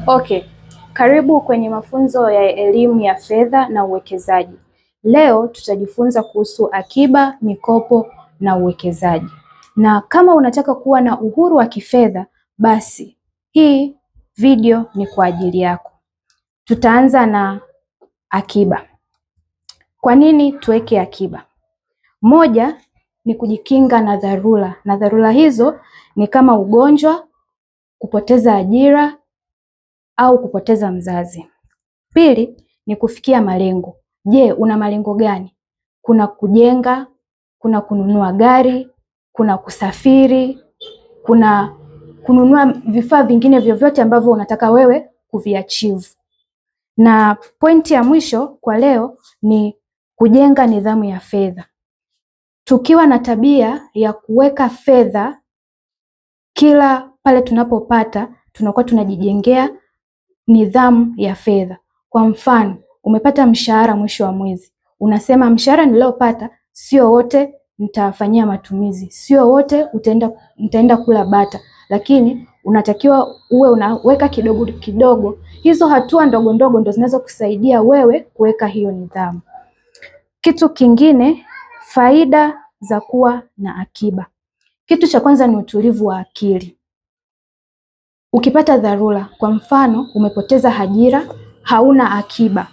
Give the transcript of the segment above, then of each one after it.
Okay, karibu kwenye mafunzo ya elimu ya fedha na uwekezaji. Leo tutajifunza kuhusu akiba, mikopo na uwekezaji. Na kama unataka kuwa na uhuru wa kifedha, basi hii video ni kwa ajili yako. Tutaanza na akiba. Kwa nini tuweke akiba? Moja ni kujikinga na dharura, na dharura hizo ni kama ugonjwa, kupoteza ajira au kupoteza mzazi. Pili ni kufikia malengo. Je, una malengo gani? Kuna kujenga, kuna kununua gari, kuna kusafiri, kuna kununua vifaa vingine vyovyote ambavyo unataka wewe kuviachieve. Na pointi ya mwisho kwa leo ni kujenga nidhamu ya fedha. Tukiwa na tabia ya kuweka fedha kila pale tunapopata, tunakuwa tunajijengea nidhamu ya fedha. Kwa mfano, umepata mshahara mwisho wa mwezi, unasema mshahara niliopata sio wote nitafanyia matumizi, sio wote nitaenda kula bata, lakini unatakiwa uwe unaweka kidogo kidogo. Hizo hatua ndogo ndogo ndo zinaweza kusaidia wewe kuweka hiyo nidhamu. Kitu kingine, faida za kuwa na akiba. Kitu cha kwanza ni utulivu wa akili. Ukipata dharura, kwa mfano umepoteza ajira, hauna akiba,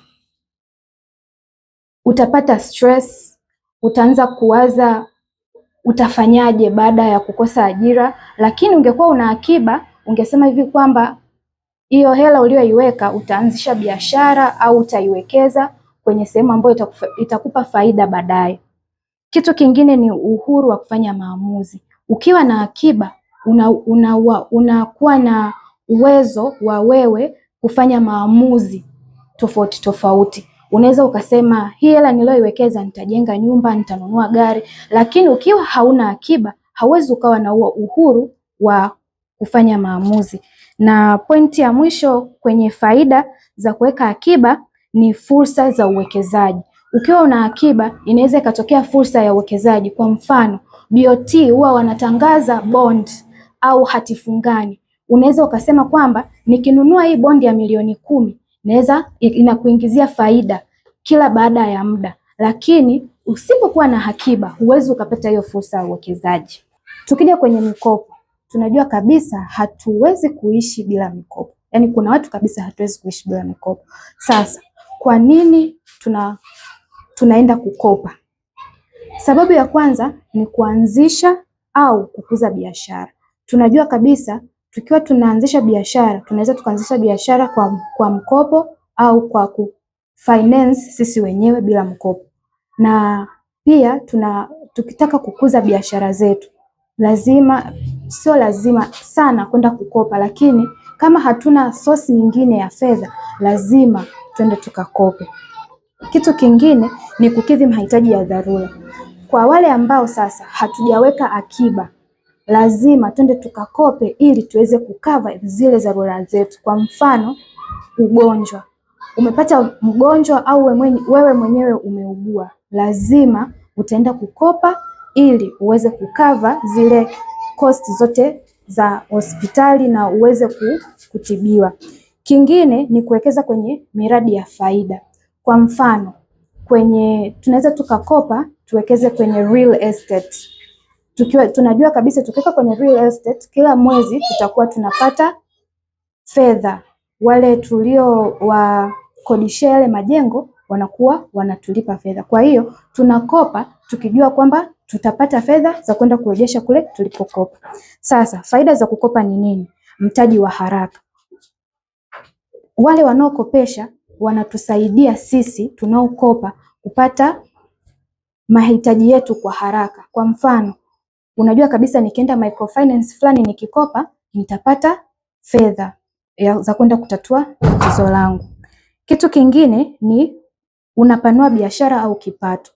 utapata stress, utaanza kuwaza utafanyaje baada ya kukosa ajira. Lakini ungekuwa una akiba, ungesema hivi kwamba hiyo hela uliyoiweka utaanzisha biashara au utaiwekeza kwenye sehemu ambayo itakupa faida baadaye. Kitu kingine ni uhuru wa kufanya maamuzi. Ukiwa na akiba unakuwa na uwezo wa wewe kufanya maamuzi tofauti tofauti. Unaweza ukasema hii hela niliyoiwekeza nitajenga nyumba, nitanunua gari, lakini ukiwa hauna akiba hauwezi ukawa na huo uhuru wa kufanya maamuzi. Na pointi ya mwisho kwenye faida za kuweka akiba ni fursa za uwekezaji. Ukiwa una akiba inaweza ikatokea fursa ya uwekezaji. Kwa mfano, BOT huwa wanatangaza bond au hati fungani. Unaweza ukasema kwamba nikinunua hii bondi ya milioni 10 naweza inakuingizia faida kila baada ya muda, lakini usipokuwa na akiba huwezi ukapata hiyo fursa ya uwekezaji. Tukija kwenye mikopo, tunajua kabisa hatuwezi kuishi bila mikopo. Yaani kuna watu kabisa hatuwezi kuishi bila mikopo. Sasa kwa nini tunaenda kukopa? Sababu ya kwanza ni kuanzisha au kukuza biashara. Tunajua kabisa tukiwa tunaanzisha biashara, tunaweza tukaanzisha biashara kwa mkopo au kwa kufinance sisi wenyewe bila mkopo. Na pia tukitaka kukuza biashara zetu, lazima, sio lazima sana kwenda kukopa, lakini kama hatuna source nyingine ya fedha, lazima twende tukakope. Kitu kingine ni kukidhi mahitaji ya dharura. Kwa wale ambao sasa hatujaweka akiba, lazima twende tukakope ili tuweze kukava zile dharura zetu. Kwa mfano, ugonjwa. Umepata mgonjwa au wewe mwenyewe umeugua, lazima utaenda kukopa ili uweze kukava zile cost zote za hospitali na uweze kutibiwa. Kingine ni kuwekeza kwenye miradi ya faida. Kwa mfano, tunaweza tukakopa tuwekeze kwenye real estate. Tukiwa tunajua kabisa tukiweka kwenye real estate kila mwezi tutakuwa tunapata fedha. Wale tulio wakodishia yale majengo wanakuwa wanatulipa fedha. Kwa hiyo tunakopa tukijua kwamba tutapata fedha za kwenda kurejesha kule tulipokopa. Sasa faida za kukopa ni nini? Mtaji wa haraka. Wale wanaokopesha wanatusaidia sisi tunaokopa kupata mahitaji yetu kwa haraka. Kwa mfano, unajua kabisa nikienda microfinance fulani nikikopa nitapata fedha za kwenda kutatua tatizo langu. Kitu kingine ni unapanua biashara au kipato.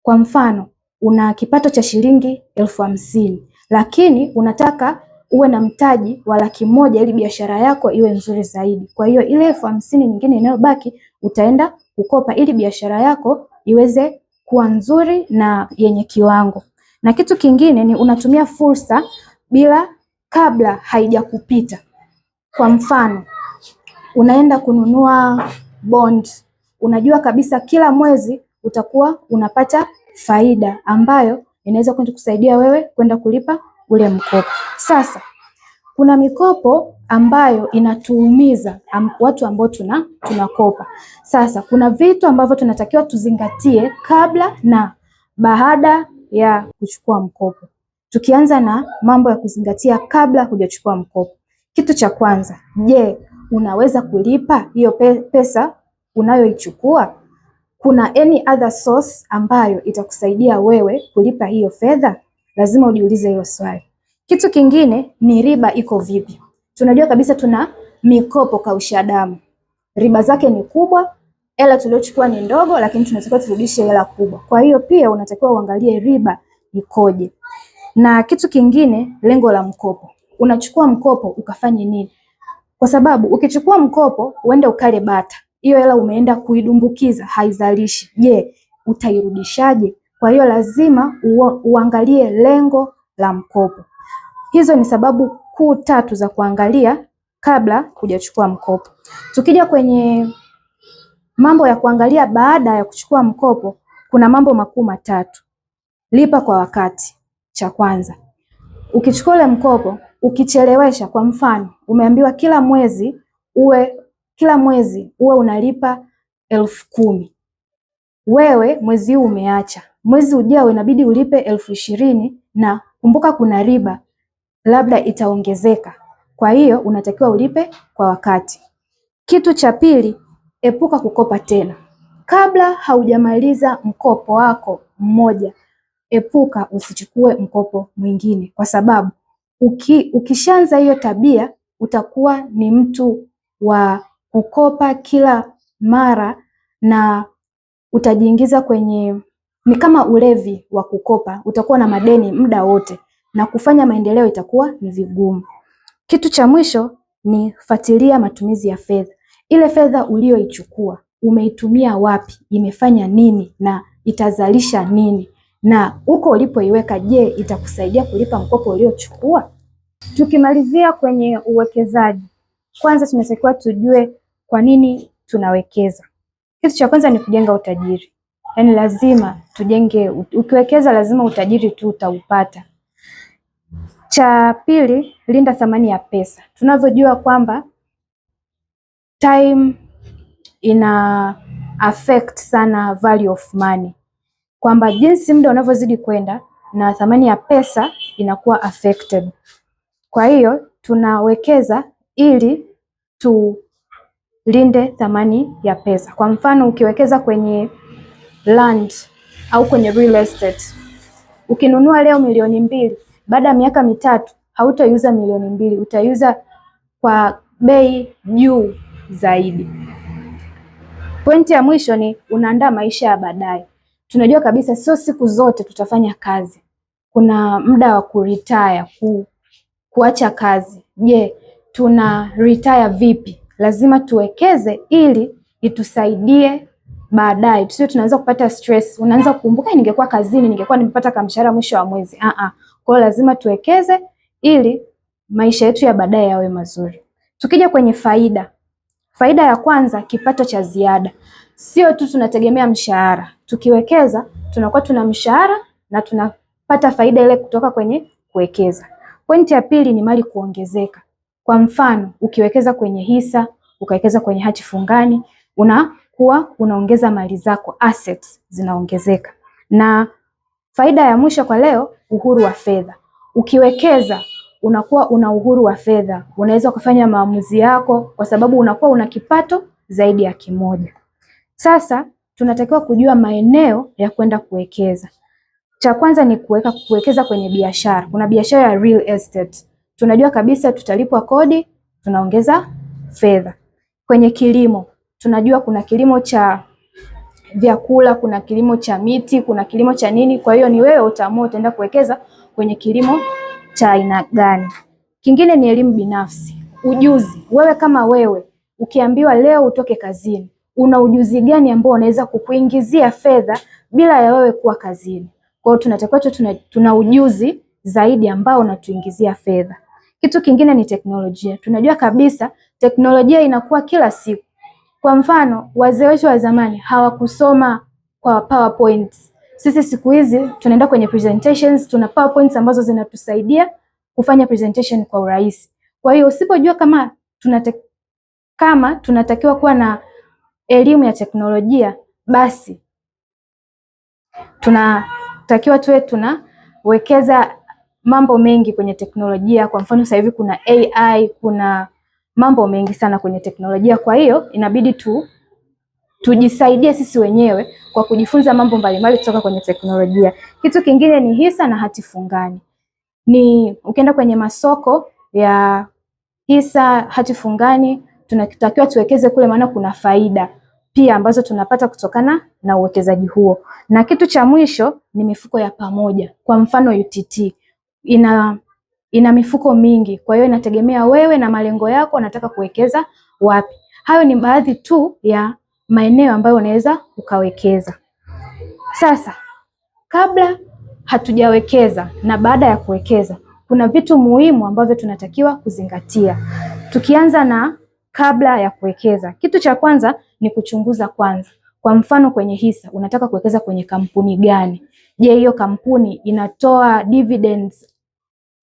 Kwa mfano, una kipato cha shilingi 50,000 lakini unataka uwe na mtaji wa 100,000 ili biashara yako iwe nzuri zaidi. Kwa hiyo ile 50,000 nyingine inayobaki utaenda kukopa ili biashara yako iweze kuwa nzuri na yenye kiwango. Na kitu kingine ni unatumia fursa bila kabla haijakupita. Kwa mfano, Unaenda kununua bond, unajua kabisa kila mwezi utakuwa unapata faida ambayo inaweza kwenda kusaidia wewe kwenda kulipa ule mkopo. Sasa kuna mikopo ambayo inatuumiza watu ambao tunakopa. Sasa kuna vitu ambavyo tunatakiwa tuzingatie kabla na baada ya kuchukua mkopo. Tukianza na mambo ya kuzingatia kabla hujachukua mkopo. Kitu cha kwanza, je, unaweza kulipa hiyo pesa unayoichukua? Kuna any other source ambayo itakusaidia wewe kulipa hiyo fedha? Lazima ujiulize hilo swali. Kitu kingine ni riba iko vipi? Tunajua kabisa tuna mikopo kausha damu, riba zake ni kubwa, hela tuliochukua ni ndogo, lakini tunatakiwa turudishe hela kubwa. Kwa hiyo pia unatakiwa uangalie riba ikoje. Na kitu kingine, lengo la mkopo. Unachukua mkopo ukafanye nini? Kwa sababu ukichukua mkopo uende ukale bata, hiyo hela umeenda kuidumbukiza, haizalishi. Je, utairudishaje? Kwa hiyo lazima uangalie lengo la mkopo. Hizo ni sababu kuu tatu za kuangalia kabla hujachukua mkopo. Tukija kwenye mambo ya kuangalia baada ya kuchukua mkopo, kuna mambo makuu matatu. Lipa kwa wakati, cha kwanza. Ukichukua ule mkopo ukichelewesha, kwa mfano umeambiwa kila mwezi uwe unalipa 10,000, wewe mwezi huu umeacha, mwezi ujao inabidi ulipe 20,000 na kumbuka kuna riba labda itaongezeka. Kwa hiyo unatakiwa ulipe kwa wakati. Kitu cha pili, epuka kukopa tena kabla haujamaliza mkopo wako mmoja. Epuka usichukue mkopo mwingine, kwa sababu ukishaanza hiyo tabia utakuwa ni mtu wa kukopa kila mara na utajiingiza kwenye, ni kama ulevi wa kukopa, utakuwa na madeni muda wote na kufanya maendeleo itakuwa ni vigumu. Kitu cha mwisho ni fuatilia matumizi ya fedha. Ile fedha uliyoichukua umeitumia wapi, imefanya nini na itazalisha nini, na huko ulipoiweka, je, itakusaidia kulipa mkopo uliochukua? Tukimalizia kwenye uwekezaji, kwanza tunatakiwa tujue kwa nini tunawekeza. Kitu cha kwanza ni kujenga utajiri, yaani lazima tujenge. Ukiwekeza lazima utajiri tu utaupata. Cha pili, linda thamani ya pesa. Tunavyojua kwamba time ina affect sana value of money, kwamba jinsi muda unavyozidi kwenda na thamani ya pesa inakuwa affected. Kwa hiyo tunawekeza ili tulinde thamani ya pesa. Kwa mfano ukiwekeza kwenye land au kwenye real estate, ukinunua leo 2,000,000, baada ya miaka 3 hautaiuza 2,000,000, utaiuza kwa bei juu zaidi. Pointi ya mwisho ni unaandaa maisha ya baadaye. Tunajua kabisa sio siku zote tutafanya kazi, kuna muda wa kuretire, kuacha kazi. Je, tuna retire vipi? Lazima tuwekeze ili itusaidie baadaye, tusiwe tunaanza kupata stress. Unaanza kukumbuka ningekuwa kazini ningekuwa nimepata kamshahara mwisho wa mwezi. Kwa hiyo lazima tuwekeze ili maisha yetu ya baadaye yawe mazuri. Tukija kwenye faida, faida ya kwanza, kipato cha ziada. Sio tu tunategemea mshahara. Tukiwekeza tunakuwa tuna mshahara na tunapata faida ile kutoka kwenye kuwekeza. Pointi ya pili ni mali kuongezeka. Kwa mfano, ukiwekeza kwenye hisa, ukawekeza kwenye hati fungani, unakuwa unaongeza mali zako, assets zinaongezeka. Na faida ya mwisho kwa leo, uhuru wa fedha. Ukiwekeza unakuwa una uhuru wa fedha, unaweza kufanya maamuzi yako kwa sababu unakuwa una kipato zaidi ya kimoja. Sasa tunatakiwa kujua maeneo ya kwenda kuwekeza. Cha kwanza ni kuwekeza kwenye biashara. Kuna biashara ya real estate, tunajua kabisa tutalipwa kodi, tunaongeza fedha. Kwenye kilimo, tunajua kuna kilimo cha vyakula, kuna kilimo cha miti, kuna kilimo cha nini. Kwa hiyo ni wewe utaamua utaenda kuwekeza kwenye kilimo cha aina gani. Kingine ni elimu binafsi, ujuzi. Wewe kama wewe ukiambiwa leo utoke kazini, una ujuzi gani ambao unaweza kukuingizia fedha bila ya wewe kuwa kazini? Kwa hiyo tunatakiwa tu tuna ujuzi zaidi ambao unatuingizia fedha. Kitu kingine ni teknolojia. Tunajua kabisa teknolojia inakuwa kila siku. Kwa mfano, wazee wetu wa zamani hawakusoma kwa PowerPoint. Sisi siku hizi tunaenda kwenye presentations, tuna PowerPoints ambazo zinatusaidia kufanya presentation kwa urahisi. Kwa hiyo usipojua kama tunatakiwa kuwa na elimu ya teknolojia, basi tunatakiwa tuwe tunawekeza mambo mengi kwenye teknolojia. Kwa mfano sasa hivi kuna AI, kuna mambo mengi sana kwenye teknolojia. Kwa hiyo inabidi tujisaidie sisi wenyewe kwa kujifunza mambo mbalimbali kutoka kwenye teknolojia. Kitu kingine ni hisa na hati fungani. Ni ukienda kwenye masoko ya hisa, hati fungani, tunatakiwa tuwekeze kule, maana kuna faida pia ambazo tunapata kutokana na uwekezaji huo. Na kitu cha mwisho ni mifuko ya pamoja. Kwa mfano UTT ina mifuko mingi, kwa hiyo inategemea wewe na malengo yako unataka kuwekeza wapi. Hayo ni baadhi tu ya maeneo ambayo unaweza ukawekeza. Sasa kabla hatujawekeza na baada ya kuwekeza, kuna vitu muhimu ambavyo tunatakiwa kuzingatia. Tukianza na kabla ya kuwekeza, kitu cha kwanza ni kuchunguza kwanza. Kwa mfano kwenye hisa, unataka kuwekeza kwenye kampuni gani? Je, hiyo kampuni inatoa dividends,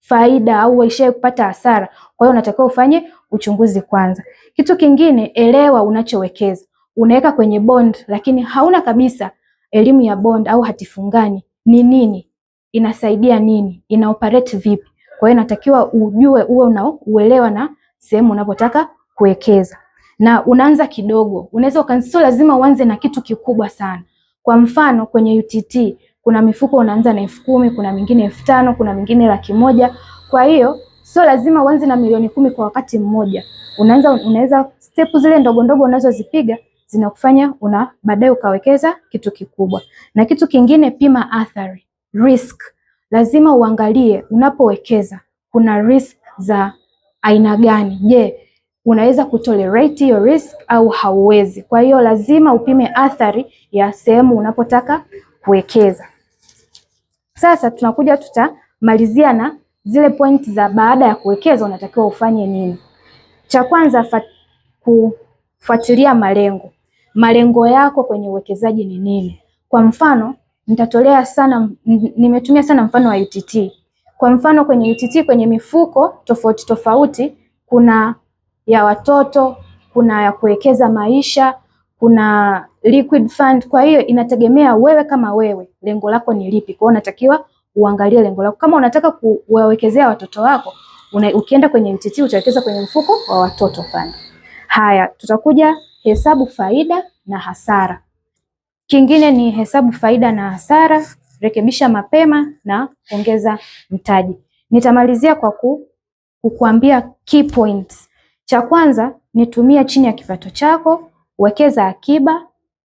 faida au ishawahi kupata hasara? Kwa hiyo unatakiwa ufanye uchunguzi kwanza. Kitu kingine, elewa unachowekeza. Unaweka kwenye bond lakini hauna kabisa elimu ya bond au hatifungani ni nini, inasaidia nini, ina operate vipi. Kwa hiyo inatakiwa ujue, uwe unauelewa na sehemu unapotaka kuwekeza. Na unaanza kidogo, unaweza, sio lazima uanze na kitu kikubwa sana. Kwa mfano kwenye UTT kuna mifuko unaanza na 10,000, kuna mingine 5,000, kuna mingine 100,000. Kwa hiyo sio lazima uanze na 10,000,000 kwa wakati mmoja. Unaweza step zile ndogo ndogo unazozipiga zinakufanya una baadaye ukawekeza kitu kikubwa. Na kitu kingine, pima athari, risk. Lazima uangalie unapowekeza kuna risk za aina gani. Je, unaweza kutolerate hiyo risk au hauwezi? Kwa hiyo lazima upime athari ya sehemu unapotaka kuwekeza. Sasa tunakuja tutamalizia na zile point za baada ya kuwekeza unatakiwa ufanye nini. Cha kwanza, kufuatilia malengo. Malengo yako kwenye uwekezaji ni nini? Kwa mfano nitatolea sana, nimetumia sana mfano wa UTT. Kwa mfano kwenye UTT kwenye mifuko tofauti tofauti, kuna ya watoto, kuna ya kuwekeza maisha, kuna liquid fund. Kwa hiyo inategemea wewe kama wewe lengo lako ni lipi. Kwa hiyo unatakiwa uangalie lengo lako. Kama unataka kuwawekezea watoto wako, ukienda kwenye UTT utawekeza kwenye mfuko wa watoto fund. Haya, tutakuja hesabu faida na hasara. Kingine ni hesabu faida na hasara, rekebisha mapema na ongeza mtaji. Nitamalizia kwa kukuambia key points. Cha kwanza ni tumia chini ya kipato chako, wekeza akiba,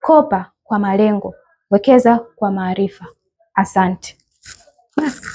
kopa kwa malengo, wekeza kwa maarifa. Asante. Basi.